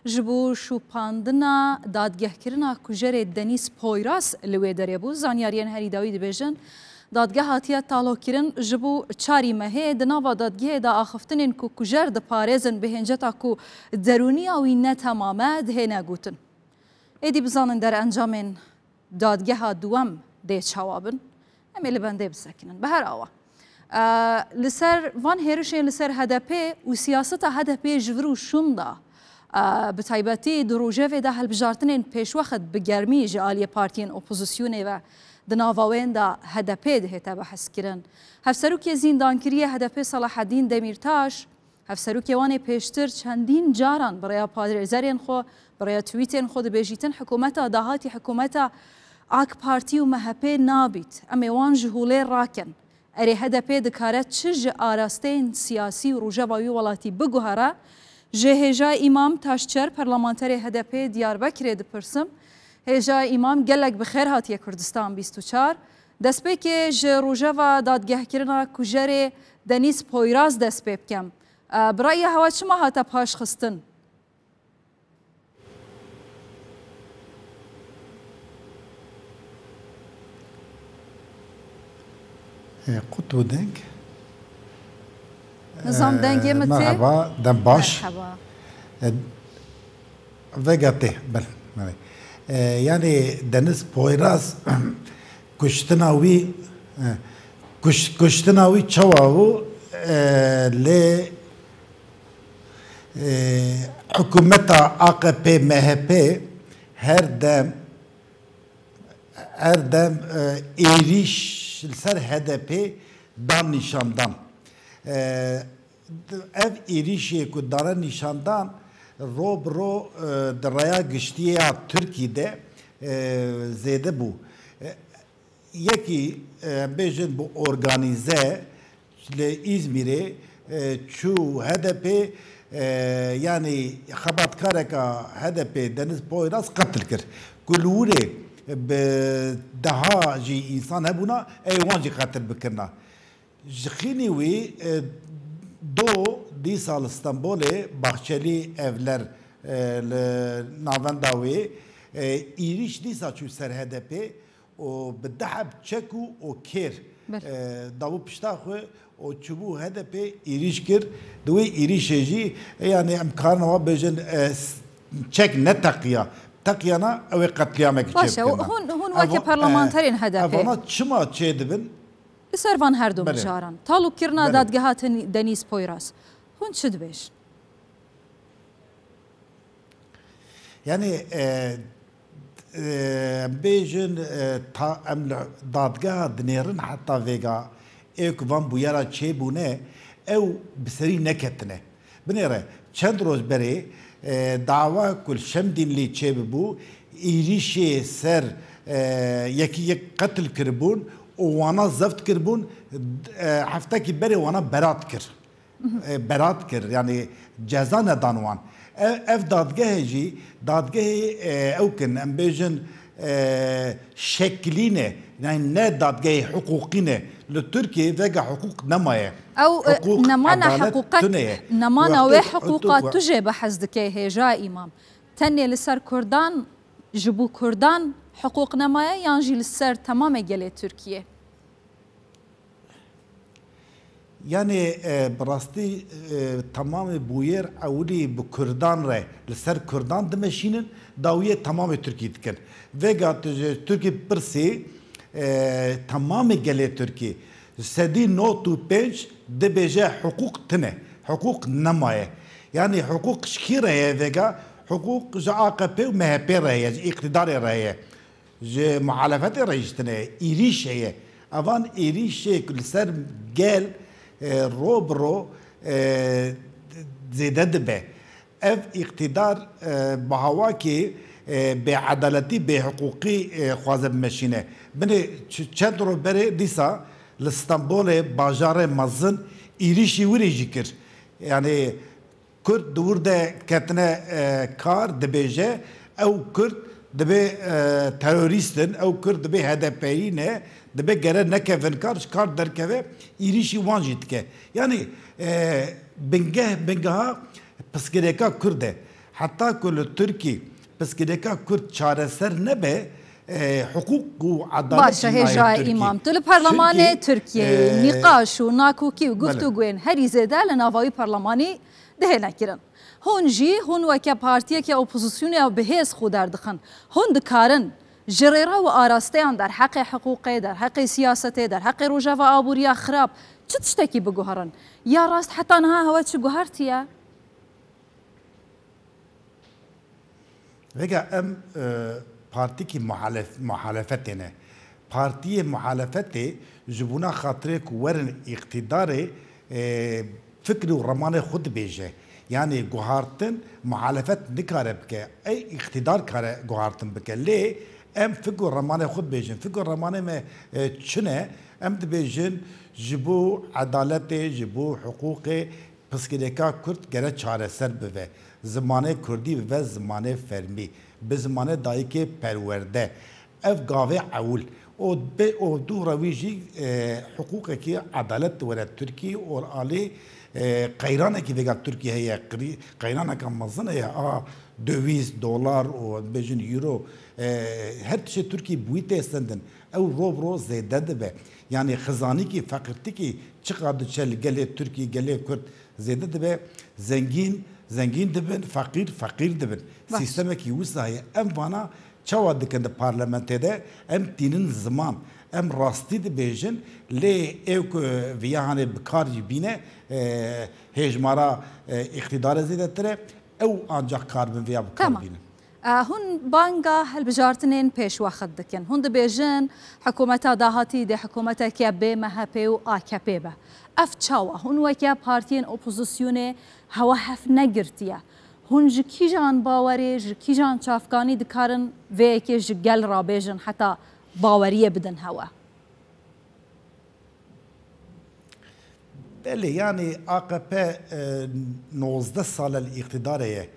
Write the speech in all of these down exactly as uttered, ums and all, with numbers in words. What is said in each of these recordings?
ji bo şopandina dadgehkirina kujerê Denîz Poyraz li wê derê bû. Zanyariyên herî dawî dibêjin, dadgeh hatiye talokirin ji bo çarî mehê. Di nava dadgehê de axiftinên ku kujer diparêzin bi hênceta ku derûniya wî ne temam e, dihêne gotin. Êdî bizanin derencamên dadgeha duwem dê çawa bin? Em ê li bendê bisekinin. Bi her awa, e, li ser van hêrişên li ser H D P û siyaseta H D P ji vir û şûn de, e, bi taybetî di rojevê de hilbijartinên pêşwext bi germî ji aliyê partiyên opozisyonê ve di nava wên de H D P dihête behs kirin. Hevserokê zîndankiriyê H D P Selahaddîn Demîrtaş, hevserokê wan ê pêştir çendîn caran bi rêya parêzerên xwe, bi rêya twîtên xwe dibêjîtin, hikûmeta dahatî hikûmeta AK Partî û M H P nabît. Em ê wan ji holê rakin. Erê, H D P dikare çi ji arasteyên siyasî û rojeva wî welatî biguhere? Ji hêja Îmam Taşçer, parlamenterê H D P Diyarbekirê dipirsim. Hêja Îmam, gelek bi xêr hatiye Kurdistan bîst û çar. Destpêkê ji rojeva dadgehkirina kujerê Denîz Poyraz dest pê bikem. E, bi raya hewa çima hate paşxistin? E, qut û deng. Nizam, e, dengê min tê? Merheba, dem baş. Merheba. E, Vega tê, belê, belê. E, yani Deniz Poyraz kuştina wî, e, kuş-, kuştina wî çawa bû? E, lê, e, hikûmeta A K P M H P her dem, her dem, e, êrîş li ser H D P dan nîşandan. E, Ev êrîşê ku dane nîşandan, ro bi ro, e, di raya giştî ya Tirkî de, e, zêde bû. E, yekî, e, em bêjin bi organîze li Îzmîrê, e, çû H D P, e, yanî xebatkareka H D P Deniz Poyraz qetil kir. Ku li wirê bi deha jî însan hebûna, ê wan jî qetil bikirina. Ji xînî wî, e, do dîsa li Stenbolê Bahçelî Evler, e, li navenda wê, e, êrîş dîsa çû ser H D P û bi du heb çek û, û kêr, Belê. e, dabû pişta xwe û çûbû H D P êrîş kir. Di wê êrîşê jî, e, yani em karin wa bêjin, e, s-, çek neteqiya. Teqiyana ew ê qetlîamekî çêbikin. Baş e, hûn, hûn weke parlamenterên H D P. Evana çima çêdibin? Li ser van her du Belê. mijaran, talûkkirina Belê. dadgeha Ten-, Denîz Poyraz, hûn çi dibêjin? Yani, e, e, em bêjin, e, ta, em li dadgeha dinêrin heta vêga ê ku van bûyera çêbûne, ew bi serî neketine. Binêre, çend roj berê, e, dawa ku li Şemdînlî çêbibû, êrîşê ser, e, yekî yek qetil kiribûn û wana zeft kiribûn, e, heftekî berê wana berat kir. E, berat kir, yani ceza nedan wan. Ev, ev dadgehê jî, dadgehê, e, ew kin, em bêjin, e, şeklî ne, yani ne dadgehê hiqûqî ne. Li Tirkiyê vega hiqûq nemaye. Ew, e, Hiqûq, nemana edalet hiqûqek, tune ye. nemana Wextê wê hiqûqa tu jê behs dike hêja Îmam. Tenê li ser Kurdan, ji bo Kurdan hiqûq nemaye yan jî li ser temamê gelê Tirkiyê? Yani, e, bi rastî, e, temamê bûyer ewilî bi Kurdan re, li ser Kurdan dimeşînin, dawiyê temamê Tirkî dikin. Vêga tu ji Tirkî bipirsî, e, temamê gelê Tirkî, sedî nod û pênc dibêje hiqûq tune, hiqûq nemaye. Yani hiqûq ji kî re ye vêga? Hiqûq ji A K P û M H P re ye, ji îqtîdarê re ye. Ji muhalefetê re jî tune êrîş heye. Evan êrîşê ku li ser gel, e, ro bi ro, e, zêde dibe. Ev îqtîdar, e, bi hawakê, e, bêedaletî, bêhiqûqî, e, xwaze bimeşîne. Binê ç-, çend roj berê dîsa li Stenbolê bajarê mezin êrîşî wirê jî kir. Yani Kurd di wir de ketine, e, kar, dibêje, ew Kurd dibê, e, terorîst in, ew Kurd dibê H D P'yî ne, dibê gere nekevin kar, ji kar derkeve, êrîşî wan jî dike. Yani, e, bingeh, bingeha pirsgirêka Kurd e. Heta ku li Tirkî piskirêka Kurd çareser nebe, e, hiqûq û edalet Baş e, jî nayê hêja Tirkî. Îmam. Tu li Perlemanê Tirkî, Tirkiyeyê e, nîqaş û nakokî û Belê. guftûgoyên herî zêde li nava wî perlemanî dihêne kirin. Hûn jî, hûn weke partiyeke opozisyonê ya bi hêz xwe derdixin. Hûn dikarin ji rêra û arasteyan derheqê hiqûqê, derheqê siyasetê, derheqê rojeva aboriya xirab çi tiştekî biguherin? Ya rast heta niha hewe çi guhertiye? Vêga em, e, partîkî muhalef-, muhalefetê ne. Partiyê muhalefetê ji bona xatirê ku werin îqtîdarê, e, fikr û remanê xwe dibêje. Yanî guhartin muhalefet nikare bike. Ey îqtîdar kare guhartin bike. Lê em fikr û remanê xwe dibêjin. Fikr û remanê me, e, çi ne? Em dibêjin ji bo edaletê, ji bo hiqûqê, piskirêka Kurd gere çareser bibe. Zimanê Kurdî bibe zimanê fermî. Bi zimanê dayikê perwerde. Ev gavê ewil. Û be, û dûra wî jî, e, hiqûqekî edalet were Tirkî û alî, e, qeyranekî vêga Tirkî heye. Qirî-, qeyraneka mezin heye. A döviz, dolar û bêjin euro, e, her tiştê Tirkî bi wî tê sendin. Ew ro bi ro zêde dibe. Yanî xizanîkî, feqîrtîkî çiqa diçe li gelê Tirkî, gelê Kurd zêde dibe. Zengîn, zengîn dibin, feqîr, feqîr dibin. Baş. Sîstemekî wisa heye. Em vana çawa dikin di parlamentê de? Em tînin ziman. Em rastî dibêjin, lê ê ku viya hanê bi kar jî bîne, e, hêjmara, e, îqtîdarê zêdetir e. Ew ancak kar bin viya bi kar Tamam. bînin. E, hûn banga hilbijartinên pêşwext dikin. Hûn dibêjin, hikûmeta dahatî dê hikûmeteke bê M H P û A K P be. Ev çawa? Hûn weke partiyên opozisyonê hewe heft negirtiye. Hûn ji kîjan bawerê, ji kîjan çavkanî dikarin vê yekê ji gel rabêjin heta baweriyê bidin hewe? Belê, yanî A K P, e, nozdeh sal e li îqtîdarê ye.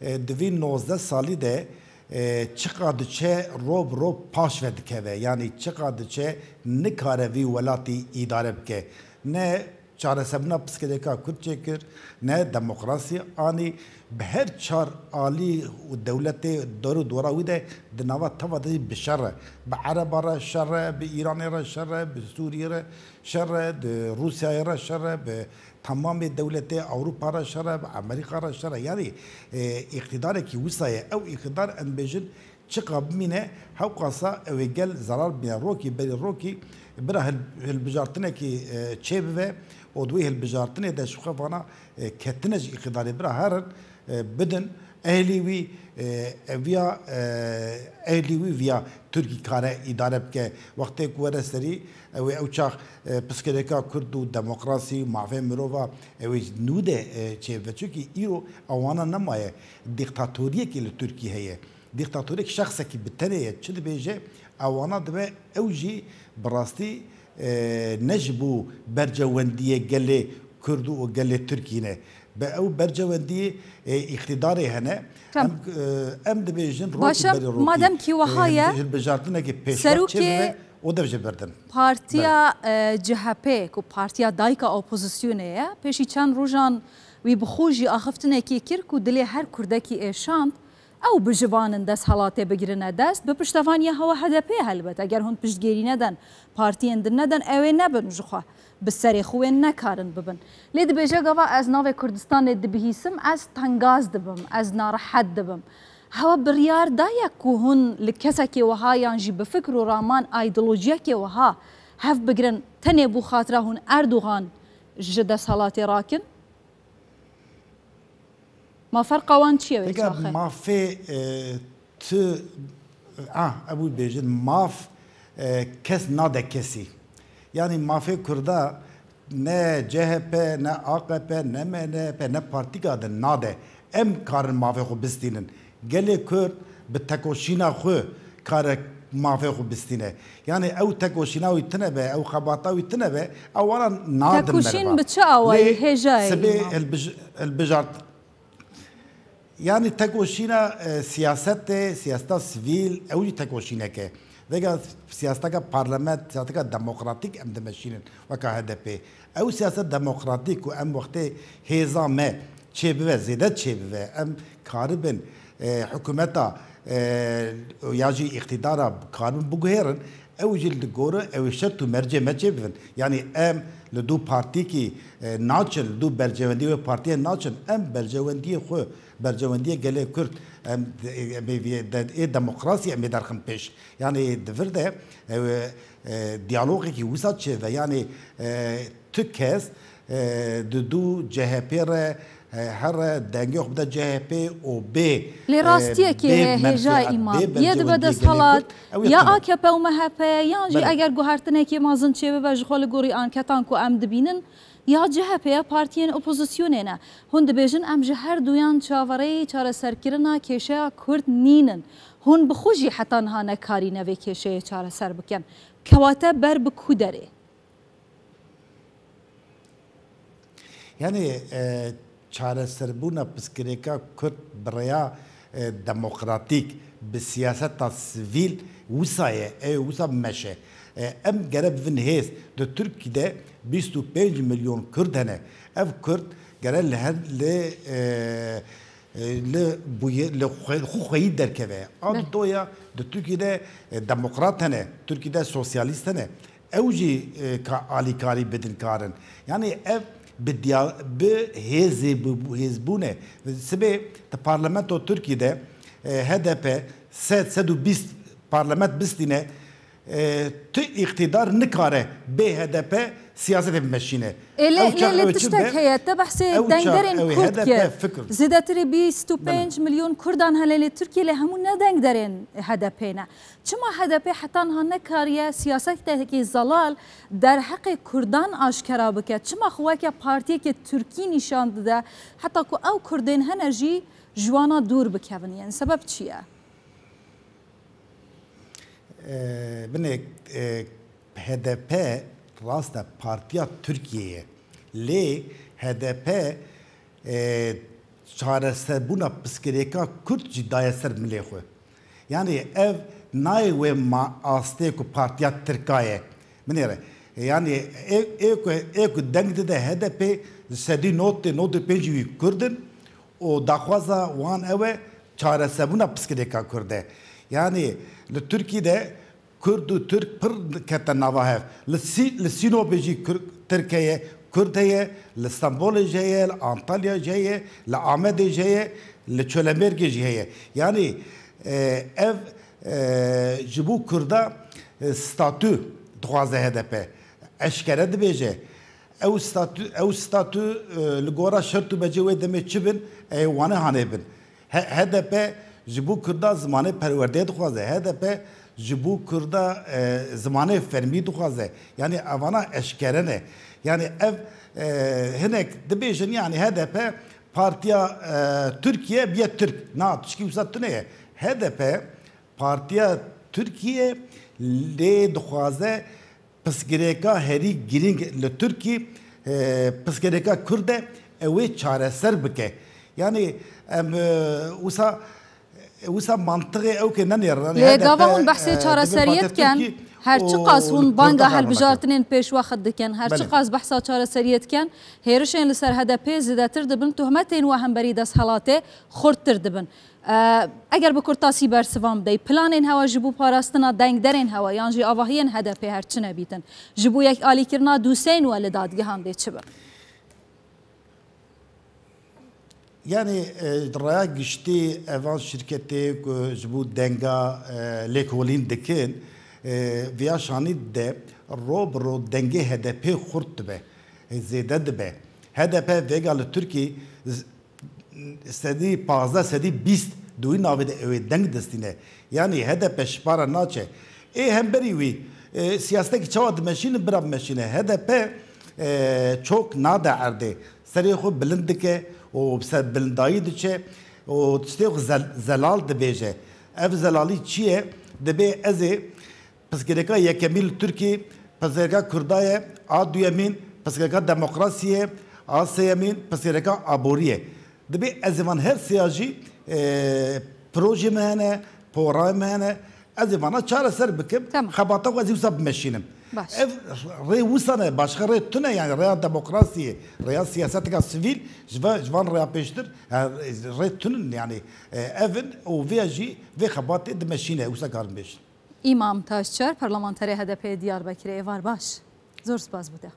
E, di vî nozdeh salî de, e, çiqa diçe ro bi ro paş ve dikeve. Yanî çiqa diçe nikare vî welatî îdare bike. Ne çareserbûna piskirêka Kurd çêkir, ne demokrasî anî. Bi her çar alî û dewletê dor û dora wî de di nava teva de jî bi şer e. Bi Ereba re şer e, bi Îranê re şer e, bi Sûriyê re şer e, di Rûsyayê re şer e, bi temamê dewletê Ewropa re şer e, bi Amerîka re şer e. Yanî, e, îqtîdarekî wisa ye. Ew îqtîdar em bêjin çiqa bimîne, hewqasa ew ê gel zerar bîne. Rokî berî rokî bira hil-, hilbijartinekî, e, çêbibe û di wê hilbijartinê de ji xwe vana, e, ketine ji îqtîdarê bira herin, e, bidin ehlî wî, e, eviya, e, ehlî wî viya Tirkî kare îdare bike. Wextê ku were serî, ew ê ew çax, e, piskirêka Kurd û demokrasî û mafê mirova ew ê nû de, e, çêbibe. Çunkî îro ewana nemaye. Dîktatoriyekê li Tirkî heye. Dîktatorek şexsekî bi tenê ye, çi dibêje, ewana dibe ew jî bi rastî, e, ne ji bo bercewendiyê gelê Kurd û gelê Tirkî ne. Bi ew bercewendiyê, e, îqtîdarê hene. Tamam. Em, e, em dibêjin rokî Başe, berî rokî, madem kî wiha e, ye, hilbijartinekê pêşwext serokê çêbibe û dev jê birdin. Partiya, Belê. e, C H P, ku partiya dayika opozisyonê ye, pêşî çend rojan wî bi xwe jî axiftinekê kir ku dilê her Kurdekî êşand, ew bi ji van in desthilatê bigirine dest, bi piştevaniya hewe H D P helbet. Eger hûn piştgêrî neden, partiyên din neden, ew ê nebin ji xwe. Bi serê xwe wê nekarin bibin. Lê dibêje gava ez navê Kurdistanê dibihîsim, ez tengaz dibim, ez narehet dibim. Hewe biryar daye ku hûn li kesekê wiha yan jî bi fikr û raman, aydolojiyekê wiha hev bigrin, tenê bo xatira hûn Erdogan ji desthilatê rakin? Ma ferqa wan çi ye wê Vêga çaxê? Mafê, e, tu, a, ew bêjin maf, e, kes nade kesî. Yanî mafê Kurda ne C H P, ne A K P, ne M H P, ne partîka din nade. Em karin mafê xwe bistînin. Gelê Kurd bi tekoşîna xwe kare mafê xwe bistîne. Yanî ew tekoşîna wî tune be, ew xebata wî tune be, ew wana nadin Tekoşîn merva. Bi çi awayî Lê hêjayê sibê îmam? Hilbij-, hilbijart-, yanî tekoşîna, e, siyasetê, siyaseta sivîl, ew jî tekoşînek e. Vêga siyaseteka parlament, siyaseteka demokratîk em dimeşînin weka H D P. Ew siyaset demokratîk ku em wextê hêza me çêbibe, zêde çêbibe, em karibin, e, hikûmeta, e, ya jî îqtîdara karibin biguhêrin, ew jî li gor ew ê şert û mercê me çêbibin. Yanî em li dû partîkî, e, naçin, li dû berjewendî wê partiyê naçin, em berjewendiyê xwe, berjewendiyê gelê Kurd, em, e, e, de, ê demokrasiyê em ê derxin pêş. Yanî di vir de, e, e, diyalogekî wisa çêbe. Yanî, e, tu kes, e, di dû C H P re, e, here dengê xwe bide C H P û bê, Lê e, rastiyekê bê heye, hêja menfe-, îman. bê Yê dibe berjewendiyê gelê desthilat, Kurd, ew ya yekî ne. A K P û M H P, yan jî Belê. eger guhertinekî mezin çêbibe ji xwe li gorî anketan ku em dibînin, ya C H P ya partiyên opozisyonê ne. Hûn dibêjin, em ji her duyan çaverêyî çareserkirina kêşeya Kurd nînin. Hûn bi xwe jî heta niha nekarîne vê kêşeyê çareser bikin. Kewate ber bi ku derê? Yanî, e, çareserbûna pirsgirêka Kurd bi rêya, e, demokratîk, bi siyaseta sivîl wisa ye, ew wisa meşe. E, em gere bivin hêz, di Tirkî de bîst û pênc milyon Kurd hene. Ev Kurd gere li her, li, e, e, li bûye-, li xwe-, xwe xweyî derkeve. A Be- didoya di Tirkî de, e, demokrat hene, Tirkî de sosyalîst hene. Ew jî, e, ka alîkarî bidin karin. Yanî ev bi diya-, bi hêzê, bi hêzbûn e. Sibê di parlamento Tirkî de, e, H D P sed, sed û bîst parlament bistîne, e, tu îqtîdar nikare bê H D P siyasetê bimeşîne. Ê, lê, Ew çax lê, lê ew çi tiştek be? heye, te behsê Ew çax dengderên ew Kurd H D P kir. fikir. Zêdetirî bîst û pênc Belê. milyon Kurdan hene lê li Tirkiyê, lê hemû ne dengderên H D P ne. Çima H D P heta niha nekariye siyasetekî zelal derheqê Kurdan aşkera bike? Çima xwe weke partiyeke Tirkî nîşan dide, heta ku ew Kurdên hene jî ji wana dûr bikevin? Yanî sebeb çi ye? E, binê, e, H D P rast e, partiya Tirkiyeyê ye. Lê H D P, e, çareserbûna pirsgirêka Kurd jî daye ser milê xwe. Yanî ev nayê wê ma-, astê ku partiya Tirka ye. Binêre. Yanî ê, ê ku, ê ku deng dide H D P, sedî nod û nod û pênc wî Kurd in û daxwaza wan ew e çareserbûna pirsgirêka Kurd e. Yanî li Tirkî de Kurd û Tirk pir kete nava hev. Li Sî-, li Sînopê jî Kur-, Tirk heye, Kurd heye, li Stenbolê jî heye, li Antalya jî heye, li Amedê jî heye, li Çolemêrgê jî heye. Yanî, e, ev, e, ji bo Kurda, e, statû dixwaze H D P. Eşkere dibêje. Ew statû, ew statû, e, li gora şert û mecê wê demê çi bin, e, wane hanê bin. H-, H D P ji bo Kurda zimanê perwerdeyê dixwaze. H D P ji bo Kurda, e, zimanê fermî dixwaze. Yanî evana eşkere ne. Yanî ev, e, hinek dibêjin, yanî H D P partiya, e, Tirkiye biye Tirk. Na, tişkî wisa tune ye. H D P partiya Tirkiye lê dixwaze pirsgirêka herî girîng li Tirkî, e, pirsgirêka Kurd e, ew ê çareser bike. Yanî em, e, wisa, wisa mantiqê ew ke nenêrin. Yanî Lê H D P, gava hûn behsê e, çareseriyê dibe dikin, Tirkî her çiqas û hûn li banga Kurda helbijartinên pêşwext dikin, her Belê. çiqas behsa çareseriyê dikin, hêrişên li ser H D P zêdetir dibin, tohmetên we hemberî desthilatê xurttir dibin. E, eger bi kurtasî bersivan bidey, planên hewe ji bo parastina dengderên hewe yan jî avahiyên H D P her çi nebîtin, ji bo yekalîkirina dûseyên we li dadgehan dê çi bin? Yanî, e, di raya giştî evan şirketê ku ji bo denga, e, lêkolîn dikin, e, viya şanî de ro bi ro dengê H D P xurt dibe, e, zêde dibe. H D P vêga li Tirkî z-, sedî pazdeh, sedî bîst di wî navê de ew ê deng distîne. Yanî H D P ji para naçe. Ê hemberî wî, e, siyasetekî çawa dimeşînin, bira bimeşîne. H D P, e, çok nade erdê. Serê xwe bilind dike û bi ser bilindayî diçe û tiştê xwe zel-, zelal dibêje. Ev zelalî çi ye? Dibê ez ê Pirsgirêka yekemîn li Tirkî pirsgirêka Kurda ye, a duyemîn pirsgirêka demokrasiyê ye, a sêyemîn pirsgirêka aborî ye. Dibê ez ê van her sêya jî, e, projê me hene, porayê me hene, ez ê vana çareser bikim, Tamam. xebata xwe ez ê wisa bimeşînim. Baş. Ev rê wisa ne, başka rê tune, yani rêya demokrasiyê, rêya siyaseteka sivîl ji va-, ji van rêya pêştir, yani rê tunin, yani, e, ev in û vê jî vê xebatê dimeşîne, wisa karin bêjin. Îmam Taşçer, parlamenterê H D P Diyarbekirê, êvar baş. Zor spas bo te.